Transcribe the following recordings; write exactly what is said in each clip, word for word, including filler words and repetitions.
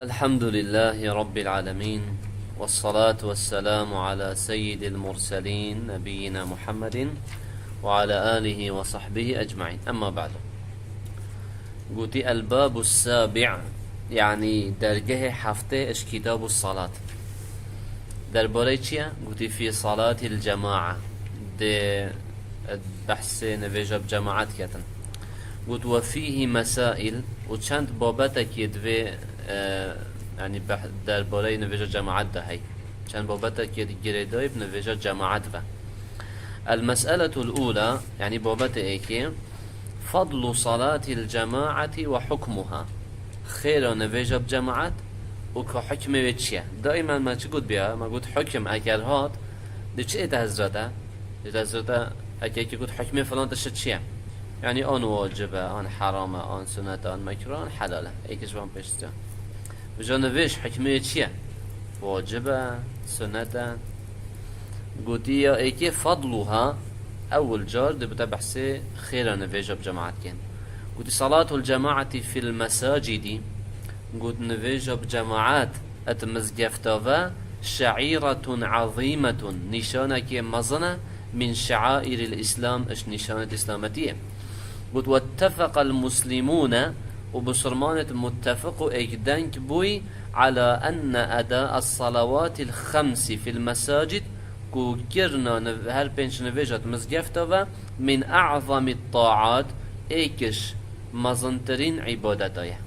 الحمد لله رب العالمين، والصلاة والسلام على سيد المرسلين نبينا محمد وعلى آله وصحبه أجمعين. أما بعد. Gotî الباب السابع، yanî dergehê heftê ji kitabu salat. Derbarê çi ye? Gotî في صلاة الجماعة. Dê behsê nivêja bi cemaat ketin. Got وفيه مسائل، û çend babetekî divê, e, yanî beh-, derbarê nivêja cemaat de hey. Çend babetekî girêdayî bi nivêja cemaat ve. المسألة الأولى، yanî babetê êkê، فضل صلاة الجماعة وحكمها. Xêra nivêja bi cemaat û ka hukmê wê çi ye? Daîmen me çi got biya? Me got hukim eger hat, dê çi ête hizrete? Ête hizrete, eke eke got hukmê filan tişt çi ye? Yanî an wacib e, an heram e, an sunet e, an mekruh, an helal e. Êkê ji van pêş diya. Vêca nivêj hukmê wê çi ye? Wacib e, sunet e. Gotî ya êkê فضلها، ewil car dê bite behsê xêra nivêja bi cemaat kên. Gotî صلاة الجماعة في المساجد، got nivêja bi cemaat et mizgefta ve شعيرة عظيمة، nîşanekê mezin e، من شعائر الإسلام، ji nîşanê îslametiyê. Got واتفق المسلمون، û bisurmanêt muttefiq û êkdeng bûyî على أن أداء الصلوات الخمس في المساجد، ku kirina niv-, her pênc nivêja di mizgefta ve، من أعظم الطاعات، êk ji mezintirîn îbadeta ye.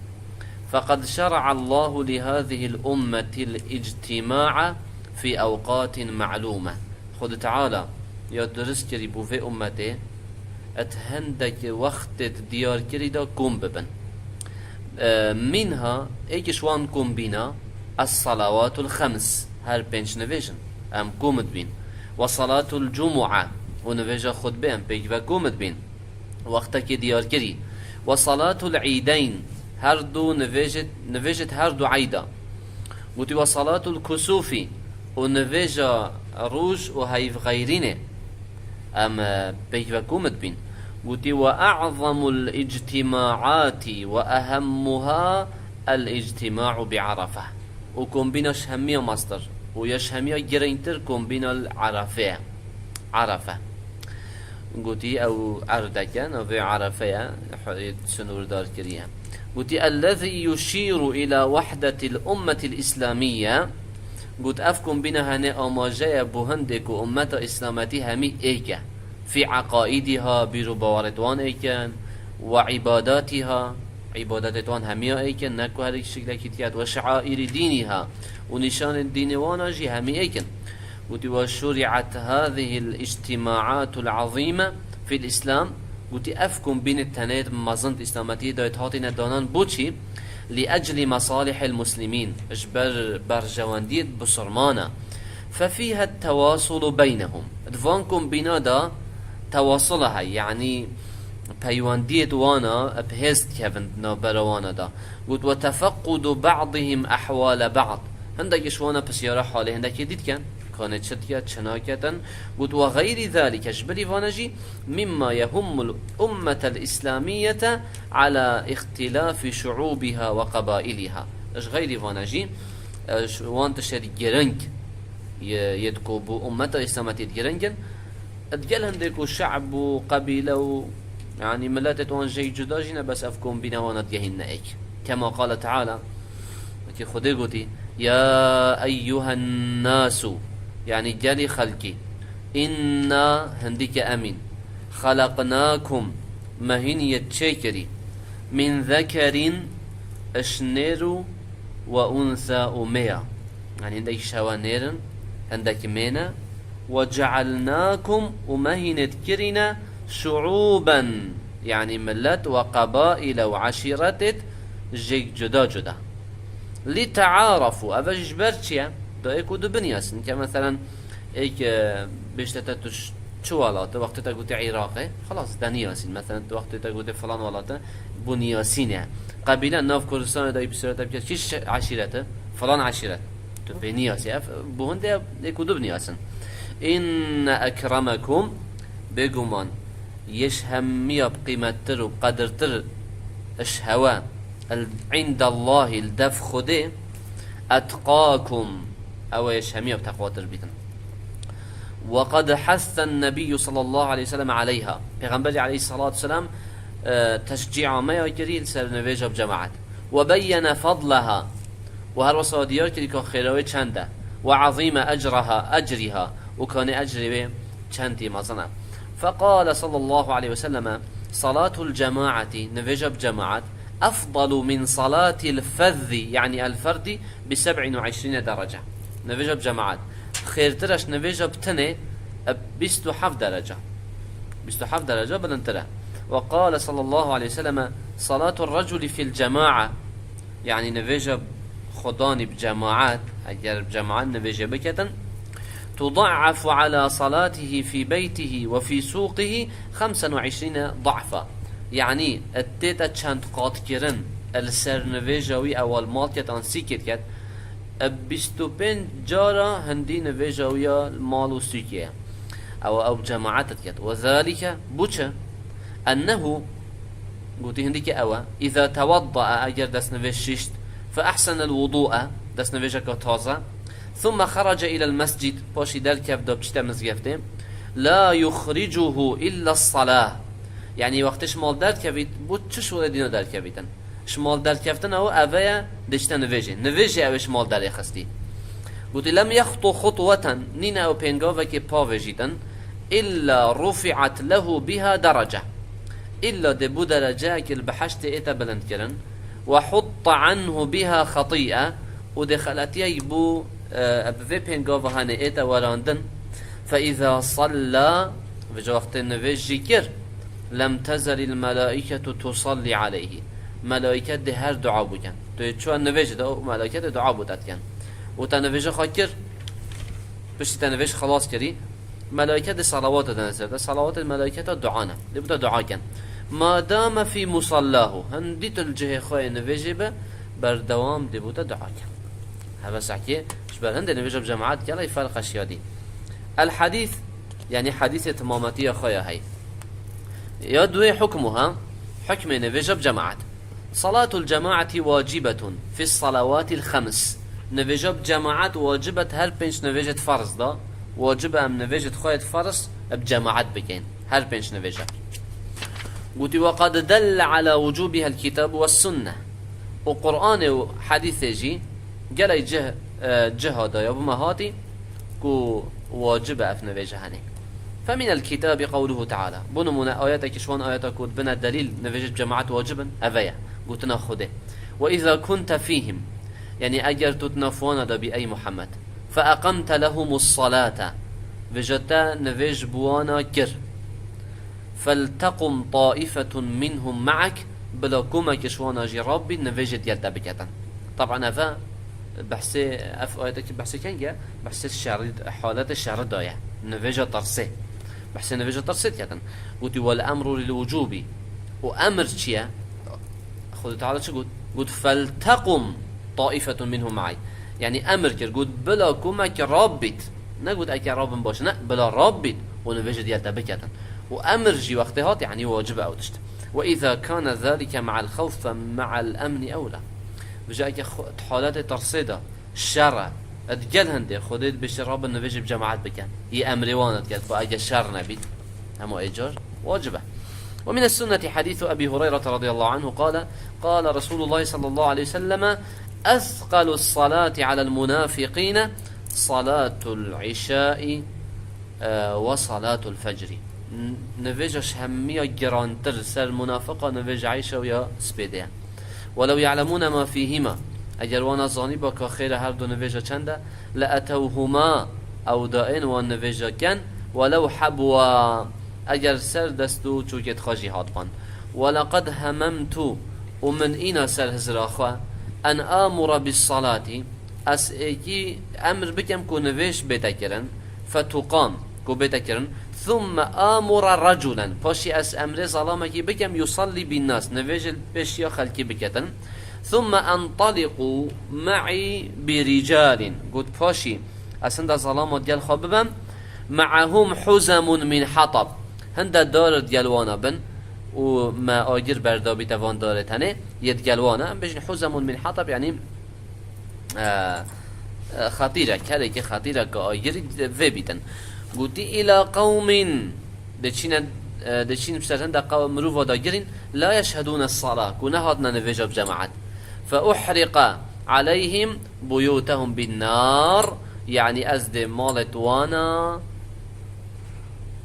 فقد شرع الله لهذه الأمة الاجتماع في أوقات معلومة. Xwedê Teala ya dirist kirî bo vê ummetê, et hindek wextêt diyar kirî da kom bibin. E, منها، êk ji wan kombîna، الصلوات الخمس، her pênc nivêjin, em kom dibîn. وصلاة الجمعة، û nivêja xutbê em pêk ve kom dibîn. Wextekê diyar kirî. وصلاة العيدين، her du nivêjit, nivêjit her du eyda. Gotî وصلاة الكسوف، û nivêja roj û heyvxeyrînê. Em, e, pêk ve kom dibîn. Gotî وأعظم الاجتماعات وأهمها الاجتماع بعرفة. Û kombîna ji hemiya mestir û ya ji hemiya girîngtir kombîna li Erefe ye. Erefe. Gotî ew erdeke, navê Erefe ye, sinûrdar kiriye. Gotî الذي يشير إلى وحدة الأمة الإسلامية. Got ev kombîna hene amaje ye bo hindê ku ummeta îslametî hemî êk e. في عقائدها، bîr û bawerêt wan êk in, وعباداتها، îbadetêt wan hemiya êk in, ne ku her êk şiklekî dike, وشعائر دينها، û nîşanên dînê wana jî hemî êk in. Gotî وشرعت هذه الاجتماعات العظيمة في الإسلام، gotî ev kombînê tenê mezin di îslametiyê de hatine danan bo çi? لأجل مصالح المسلمين، ji ber berjewendiyê bisurmana. ففيها التواصل بينهم. Di van kombîna de tewasula heye, yanî peywendiyê di wana bi hêz dikevin di navbera wana de. Got وتفقد بعضهم أحوال بعض. Hindek ji wana pisyara halê hindekê dî dikin. Kanê çi dike, çi naketin. Got وغير ذلك، ji bilî vana jî مما يهم الأمة الإسلامية على اختلاف شعوبها وقبائلها. Ji xeyrî vana jî, e, ji wan tiştê giring yê, yê ku bo ummeta îslametî giring in, digel hindê ku şe'b û qebîle û, yanî, miletêt wan jêk cuda jî ne, bes ev kombîna wana digehînine êk. كما قال تعالى، wekî Xwedê gotî، يا أيها الناس، yanî gelî xelkî، إنا، hindî ke emîn، خلقناكم، me hîn yê çêkirî، من ذكر، ji nêr û، وأنثى، û mêya. Yanî hindek ji hewa nêr in, hindek mê ne. وجعلناكم، û me hînêt kirîne، شعوبا، yanî milet، وقبائل، û eşîretêt jêk cuda cuda. لتعارفوا، ev jî ji ber çi ye? Da êk û du binyasin. Ke meselen êk, e, bêjte te tu ş-, çi welat e, wextê te gotê Iraqê, xelas, de niyasîn. Meselen tu wextê te gotê filan welat e, bo niyasîn e. Qebîle nav Kurdistanê de î bi surete bike, kî ş-, eşîret e? Filan eşîret. Tu pê niyasî. Ev, bo hindê êk û du biniyasin. إن أكرمكم، bêguman, yê ji hemiya bi qîmettir û bi qedirtir ji hewe, عند الله، li dev Xwedê, Etqakum. Ew ê ji hemiya bi teqwatir bîtin. Ve qed hassen Nebiyyu sallallahu aleyhi ve sellem aleyha. Pêxemberî aleyhissalatu vesselam, e, teşcî'a me ya kirî li ser nivêja bi cemaet. Ve beyyene fadleha. Û her wesa diyar kirî ka xêra wê çend e. Ve azîme ecraha, ecriha. Û kanê ecrê wê çend tî mezin e. Feqale sallallahu aleyhi ve selleme, salatul cemaati, nivêja bi cemaet, efdalu min salatil fezzi, yani el ferdi, bi seb'in ve işrîne derece. Nivêja bi cemaet. Xêrtir e ji nivêja bi tenê, e, bîst û heft derece. Bîst û heft derece bilindtir e. Ve qale sallallahu aleyhi ve selleme, salatul reculi fil cema'a, yani nivêja xwedanî bi cemaet, eger bi cemaet nivêjê biketin, tuda'afu ala salatihi fi beytihi ve fi suqihi xemsen ve işrîne da'fa. Yani, tête çend qat kirin, li ser nivêja wî ewa li mal ket an sîkê diket, bi bîst û pênc cara hindî nivêja wî ya li mal û sûkê ye. Ew, ew bi cemaet diket. Ve zalike, bu çi? Ennehu, gotî hindî ki ew e, îza tewadda'a, eger destnivêj şişt, fe ehsenel wudu'a, destnivêjeka taze, thumme xerace ilel mescid, paşî derkev da biçîte mizgeftê, la yuxricuhu illa salah. Yani wextê ji mal derkevît, bu çi şolê dîna derkevîtin? Ji mal derkeftina û eve ye, diçte nivêjê. Nivêjê ew ê ji mal derê xistî. Gotî, lem yextu xutweten, nîne ew pêngavekê pavêjîtin, illa rufi'at lehu biha derece. Îlla dê bû dereceyekê li behiştê ête bilind kirin. Ve hutta anhu biha xetî'e, û dê xeletiyek bû, e, bi vê pêngava hanê ête werandin. Fe îza salla, vêca wextê nivêj jî kir, lem tezelil melaîketu tusalli aleyhi. Melaîket dê her dua bikin. Tu yê çûya nivêjê de û melaîket dê dua bo te dikin. Û te nivêja xwe kir, piştî te nivêj xelas kirî, melaîket dê salawat didin ser te. Salawatê melaîketa dua ne. Dê bo te dua kin. Ma dame fî musallahu. Hindî tu li cihê xwe yê nivêjê be, berdewam dê bo te dua kin. Hevesakê ji ber hindê nivêja bi cemaet gelek ferq e ji ya dî. El hadîs, yani hadîsê timametiya xwe ya hey. Ya duê hukmuha, hukmê nivêja bi cemaet. Salatul cemaati wacibetun fis salavatil xems. Nivêja bi cemaet wacib e her pênc nivêjê di ferz de. Wacib e em nivêjê xwe yê di ferz bi cemaet bikin. Her pênc nivêje. Gotî, "Ve qad delle ala wucubiha el kitab ve sunne." Û Qur'anê û hedîsê jî gelek cih, e, ciha daye bo me hatî ku wacib e ev nivêje henê. Fe min el kitabi qewluhu teala. Bo nimûne, ayetekî ji wan ayeta ku dibine delîl nivêjê bi cemaet wacib in, eve ye. Gotina Xwedê. "Ve îza kunte fîhim." Yani eger tu di nav wana de bî ey Muhammed. "Fe eqemte lehumus salate." Vêca te nivêj bi wana kir. "Feltequm taifetun minhum ma'ak." Bila komekî ji wana jî rabî nivêjê digel te biketin. Taban eve behsê, ev ayetekî behsê kengê, behsê şerî, haletê şerî daye. Nivêja tirsê. Behsê nivêja tirsê diketin. Gotî, "Wel emru lil wucubi." Û emir çi ye? Xwedê Teala çi got? Got, "Feltequm taifetun minhum ma'i." Yani emir kir, got, "Bila komekî rabît." Negot, "Eke rabin baş." Ne, bila rabît û nivêjê digel te biketin. Û emir jî wextê hat, yani wacib e ew tişt. "Ve îza kane zalike ma'al xewf fe ma'al emni ewla." Vêca eke xwe-, di haletê tirsê de, şer e, digel hindê Xwedê dibêje rabin nivêjê bi cemaet bikin. Yê emrê wan e diket, ku ege şer nebît, hema ê car wacib e. Ve mine sunneti hadîsu Ebî Hureyre radiyallahu anhu qale, qale Resulullah sallallahu aleyhi ve selleme, "Esqalu salati alel munafiqine salatul işai, e, ve salatul fecri." N-, nivêja ji hemiya girantir ser munafiqa nivêja îşa û ya spêdê ye. "Welew ya'lemûne ma fîhîma." Eger wana zanîba ka xêra her du nivêja çend e, "le etewhûmâ." Ew daên wan nivêja ken, "welew hebwâ." Eger ser dest û çûkê xwe jî hatban. "Weleqed hememtu." Û min îna ser hizra xwe, "en amura bis salati." Ez êkî emr bikem ku nivêj bête kirin, "fetuqam." Ku bête kirin, "thumme amura raculen." Paşî ez emrê zalamekî bikem, "yusallî bin nas." Nivêjê li pêşiya xelkî biketin. "Thumme entaliqu ma'i bi ricalin." Got, "Paşî ez hinda zalama digel xwe bibem, ma'ahum huzemun min hatab." Hinda dar digel wana bin û me agir berdabîte van darê tenê, yê digel wana. Em bêjin huzemun min hatab, yanî e, e, xetîrek, herêkê xetîrek agirî vê bîtin. Gotî, "Îla qewmîn", diçîne, e, diçîn bi ser hinde qew-, mirova dagirîn, "la yeşhedûne sala", ku nehatine nivêja bi cemaet. "Fe uhriqa aleyhim buyûtehum bin nar", yanî ez dê malê wana,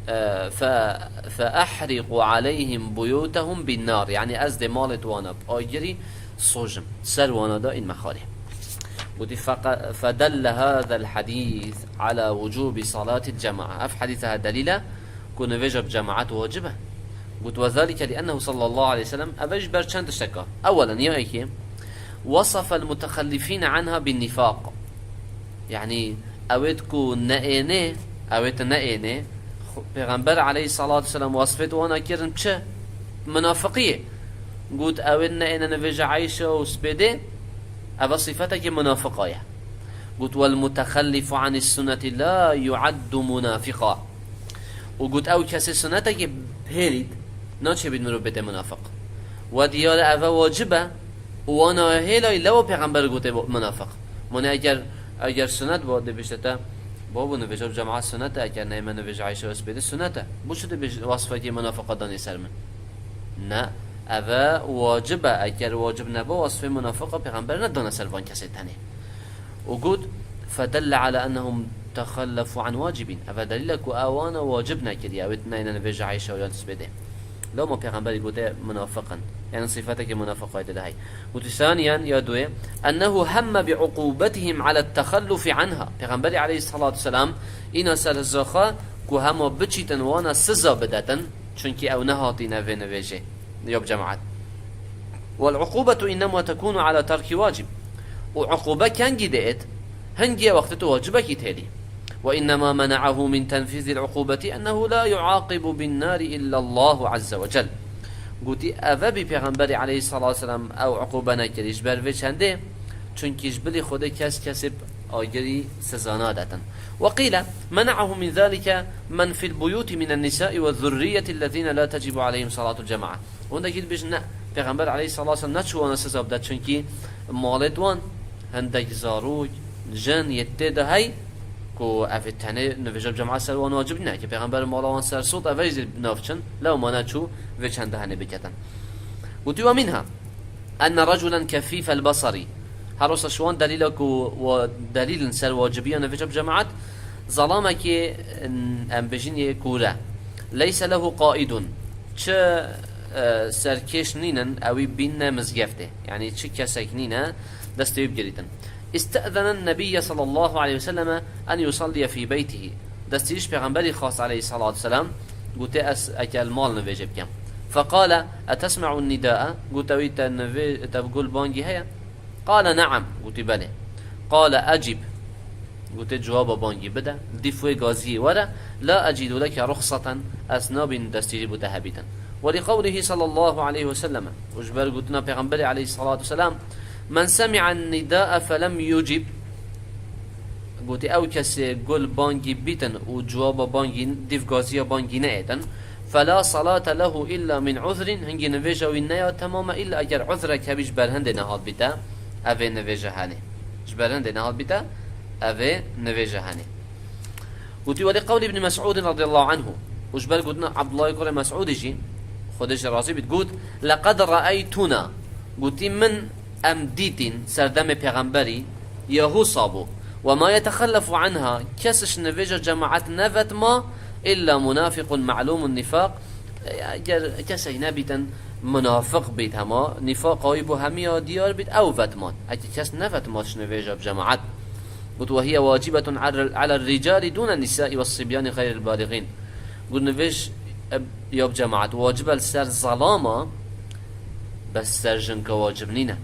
e, fe, "fe ehriqu aleyhim buyûtehum bin nar", yanî ez dê malê wana bi agirî sojim. Ser wana da înme xalê. Gotî, "Feqa-, fedelle hâzel hadîs ala wucûbi salâtil cema'a." Ev hadîsa delîl e ku nivêja bi cemaet wacib e. Got, "Ve zalike li ennehu sallallahu aleyhi ve sellem", ev ji ber çend tişteka. Ewelen, ya êkê, "Wasafel mutexellifîne anha bin nifaq." Yanî, ewêt ku neênê, ewêt neênê, xu-, Pêxember aleyhissalatu vesselam wasfêt wana kirin çi? Munafiqiyê. Got, ewêt neêne nivêja Ayşe û spêdê, eva sîfetekê munafiqa ye. Got, "Wel mutehellifu anis sunneti la yuaddu munafiqa." Û got, ew kesê sunnetekê hêlît, naçê bît mirov bête munafiq. We diyar e eve wacib e, û wana hêlayî lewa Pêxember gote bo-, munafiq. Mane eger, eger sunnet bo, dê bişte te, babo nivêja bi cemaet sunnet e, eger neyme nivêja Ayşe û spêdê sunnet e. Bo çi dê bêj-, wasfekê munafiqa danê ser min? Ne, eve wacib e, eger wacib neba, wasfê munafiqa Pêxember nedana ser van kesê tenê. Û got, "Fedelle ala ennehum tehallafu an wacibin." Eve delîl e ku ewana wacib nekiriye, ewêt neyne nivêja Ayşe û yan spêdê. Lewma Pêxemberî gote munafiq in. Yanî sîfetekê munafiqayê tê de heye. Got, "Saniyen", ya duyê, "ennehu hemme bi uqubetihim ala tehallufi anha." Pêxemberî aleyhissalatu vesselam îna ser hizaxa ku hema biçîtin wana siza bidetin, çunkî ew nehatîne vê nivêjê ya bi cemaet. "Wel uqubetu innema tekunu ala terki wacib." Û uqube kengî diêt? Hingê wextê tu wacibekî têlî. "Ve innema mena'ahu min tenfîzil uqubeti ennehu la yuaqibu bin nari illa Allahu azze ve cel." Gotî, eve bî Pêxemberî aleyhissalatu vesselam ew uqube nekirî ji ber vê çendê, çunkî ji bilî Xwedê kes kesê bi agirî siza nadetin. "Ve qîle mena'ahu min zalike men fil buyuti minen nisai ve zurriyeti lezine la tecibu aleyhim salatul cema'a." Hûn dekî dibêjin, ne, Pêxember aleyhissalatu vesselam neçû wana siza bide, çunkî malêt wan hindek zarok, jin, yê tê de hey, ku ev ê tenê nivêja bi cemaet ser wan wacib nîne, ke Pêxember mala wan ser sot, ev ê jî nav çin, lewma neçû vê çende henê biketin. Gotî, "Ve minha enne reculen kefîfel basarî." Her wisa ji wan delîla ku wa-, delîl in ser wacibiya nivêja bi cemaet, zelamekê, em bêjin yê kûre. "Leyse lehu qaidun." Çi, e, serkêş nînin, ewî bînne mizgeftê. Yanî çi kesek nîne destê wî bigirîtin. "İste'zenen Nebiyye sallallahu aleyhi ve selleme en yusalliye fî beytihi." Destî ji Pêxemberî xwest aleyhissalatu vesselam, gote, "Ez eke li mal nivêjê bikim." "Feqale, etesme'u nida'e?" Gote wî, "Te nivê-, te bi gul bangî heye?" "Qale, ne'am." Gotî, "Belê." "Qale, ecib." Gotê, "Cewaba bangî bide, dîf wê gaziyê were, la ecidu leke ruxsaten, ez nabînim destîrî bo te hebîtin." Welî qewlihî sallallahu aleyhi ve selleme, û ji ber gotina Pêxemberê aleyhissalatu vesselam, "Men semi'en nida'e felem yucib." Gotî, ew kesê gul bangî bîtin û cewaba bangî, dîf gaziya bangî neêtin, "Fela salate lehu illa min uzrin", hingî nivêja wî neya temam e, illa eger uzrek hebî ji ber hindê nehat bîte, ev ê nivêje henê. Ji ber hindê nehat bîte, ev ê nivêje henê. Gotî, welî qewlî Ibnî Mesûdin radiyallahu anhu, û ji ber gotina Abdullahê kurê Mesûdî jî, Xwedê ji razî bît, got, "Leqed re'eytuna", gotî, "Min, em dîtîn serdemê Pêxemberî, yahûsa bû. Ve ma yetexellefu anha, kes ji nivêja cemaet nevetma, illa munafiqun ma'lumun nifaq." Eger kesek nebîtin munafiq bît hema, nifaqa wî bo hemiya diyar bît, ew vetman. Eke kes nevetma ji nivêja bi cemaet. Got, "Ve hiye wacibetun ala, ala ricali dûne nisai ve sibyani xeyril balixîn." Got, nivêj, e, ya bi cemaet wacib e li ser zelama, bes ser jinka wacib nîne.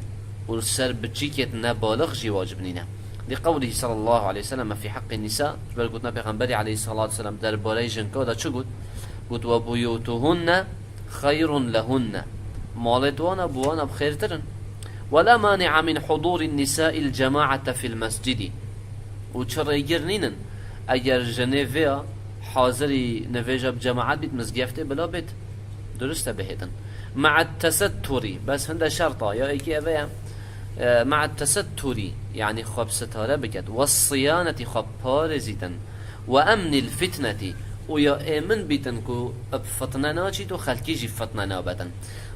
Û li ser biçîkêt nebalix jî wacib nîne. Li qewlihî sallallahu aleyhi ve sellem fî heqqî nîsa, ji ber gotina Pêxemberî aleyhissalatu vesselam derbareyê jinka de çi got? Got, "Ve buyutuhunne xeyrun lehunne." Malêt wana bo wana bi xêrtir in. "Ve la mani'a min hudûrin nisa'il cemaete fil mescidi." Û çi rêgir nînin, eger jinê vêya hazirî nivêja bi cemaet bît mizgeftê bila bêt. Durust e bihêtin. "Ma'et tesetturi", bes hinde şerta, ya êkî ev e, e, "ma'et tesetturi", yanî xwe bi sitare biket, we siyanetî xwe parêzîtin, we emnîl fitnetî, û ya êmin bîtin ku bi fitne naçît û xelkî jî fitne nabetin.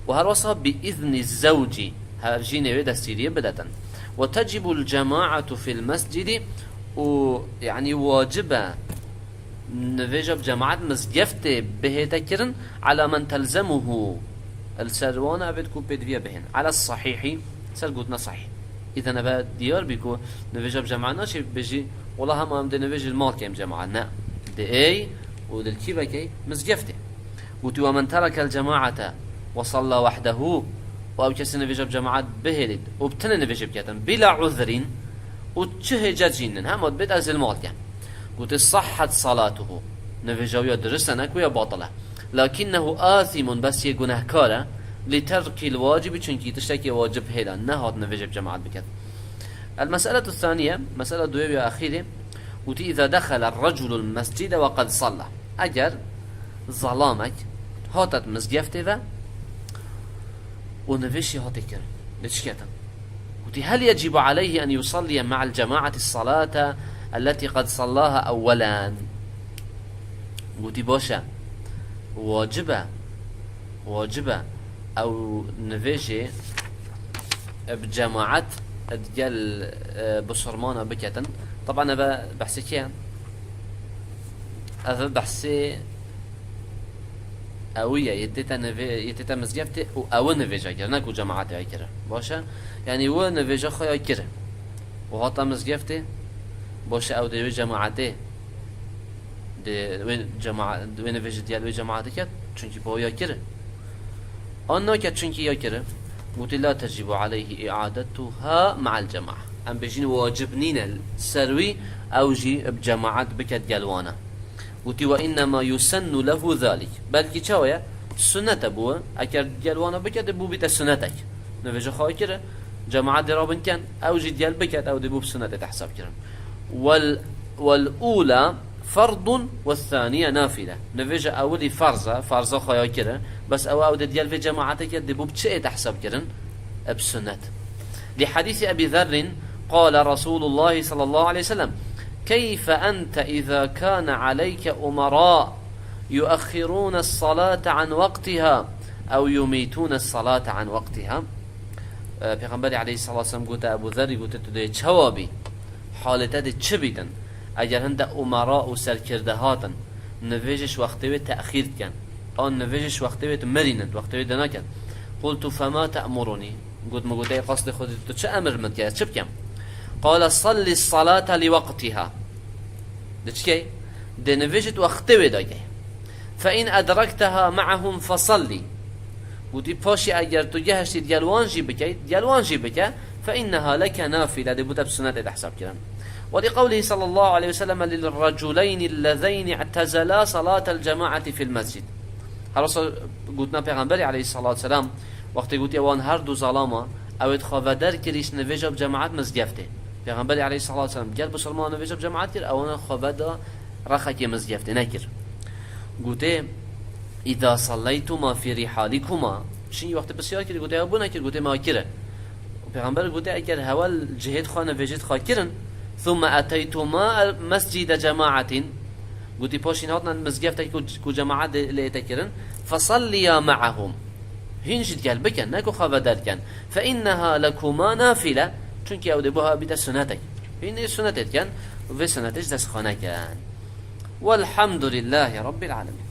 Û her wesa bi îznî zewcî, her jînê wê destîriyê bidetin. Ve tecibul cemaetu fil mescidi, û yanî wacib e nivêja bi cemaet mizgeftê bihête kirin, ala men telzemuhu, li ser wan e avêt ku pêdiviye bihên. Ala sahîhî, ser gotina sahîh. Îzen eve diyar bî ku nivêja bi cemaet naçê bêjî, wela hema em dê nivêjî li mal kêm cemaet. Ne. Dê êy û dê li kî vekey? Mizgeftê. Gotî, "Ve men terekel cemaete ve salla wehdehu", û ew kesê nivêja bi cemaet bihêlît û bi tenê nivêjê biketin, bila uzrîn, û çi hêcet jî nin, hema dibêt ez li mal kem. Gotî, "Sahhet salatuhu", nivêja wî ya dirist e, ne ku ya batil e. "Lakinnehu athimun", bes yê gunehkar e, "li terkil wacibi", çunkî tiştekê wacib hêla, nehat nivêjê bi cemaet biket. El meseletu thaniye, mesela duyê ya axîrê, gotî, "Îza dexele reculul mescide ve qed salla." Eger zalamek hatet mizgeftê ve û nivêjî hatê kirin, lê çi ketin? Gotî, "Hel yecibu aleyhi en yusalliye ma'al cemaati salata elleti qed sallaha ewwelen?" Gotî, "Baş e, wacib e, wacib e ew nivêjê bi cemaet digel, e, bisurmana biketin." Taban eve behsê kê ye? Eve behsê ewî ye, yê tête nivê-, yê tête mizgeftê û ew nivêja kir, ne ku cemaetê ya kir. Baş e? Yanî wê nivêja xwe ya kir û hata mizgeftê, baş e, ew dê wê cemaetê, dê wê cema-, wê nivêjê digel wê cemaetê ket, çunkî bo ya kir. An nake, çunkî ya kir. Gotî, "La tecibu aleyhi i'adetuha ma'al cema'a." Em bêjin wacib nîne ser wî ew jî bi cemaet biket gel wana. Gotî, "Ve innema yusennu lehu zalik." Belkî çawa ye? Sunnet e bo we. Eger gel wana biket, dê bo bîte sunnetek. Nivêja xwe kir, cemaet dê rabin ken, ew jî gel biket, ew dê bo bi sunnetê te hesab kirin. Wel, wel ula ferdun ve thaniye nafile. Nivêja ewilî farz e, farza xwe ya kir, bes ew, ew dê gel vê cemaetê ket, dê bo bi çi ê te hesab kirin? Bi sunnet. Li hadîsî Ebî Zerrin, qale Resulullah sallallahu aleyhi ve sellem, "Keyfe ente iza kane aleyke umara yuakhirûne salate an waqtiha ew yumîtûne salate an waqtiha?" E, Pêxemberê aleyhissalatu vesselam gote Ebû Zerrî, gote, "Tu dê çawa bî? Halê te dê çi bîtin? Eger hinde umara û serkirde hatin, nivêjê ji wextê wê texîr dikin, an nivêjê ji wextê wê dimirînin, wextê wê dinakin." Qultu, "Fema te'murunî?" Got, "Min gote, qasdê xwe dî, tu çi emir min dike, ez çi bikim?" Qale, "Salli salata li waqtiha." Dê çi key? Dê nivêjê di wextê wê de key. "Fe in edrekteha ma'ahum fesalli." Gotî, paşî eger tu gehiştî digel wan jî bikey, digel wan jî bike, "fe inneha leke nafile", dê bo te bi sunetê de hesab kirin. Ve li qewlihi sallallahu aleyhi ve sellem lil reculeyni lezeyni i'tezela salatel cemaati fil mescid. Her wisa gotina Pêxemberê aleyhissalatu vesselam, wextê gotiye wan her du zalama, ew ê xwe veder kirî ji nivêja bi cemaet mizgeftê. Pêxemberê aleyhissalatu vesselam gel bisilman nivêja bi cemaet kir, ewana xwe veda rexekê mizgeftê nekir. Gote, "Îza salleytuma fî rîhalikuma", çi wextê pisyar kir, gote, "Ew bo nekir?" Gote, "Me kir." Pêxember gote, "Eger hewa li cihêt xwe nivêjêt xwe kirin, thumma eteytuma mescide cemaetin." Gotî, "Paşîn hatina mizgeftek ku, ku cemaet lê te kirin, fesalliya ma'ahum." Hîn jî digel bikin, ne ku xwe veder dikin. "Fe inneha lekuma nafile." Çunkî ew dê bo ha bîte sunetek. Hîn ê sunetê dikin, vê sunetê ji dest xwe nekin. Welhamdulillahî Rabbil alemin.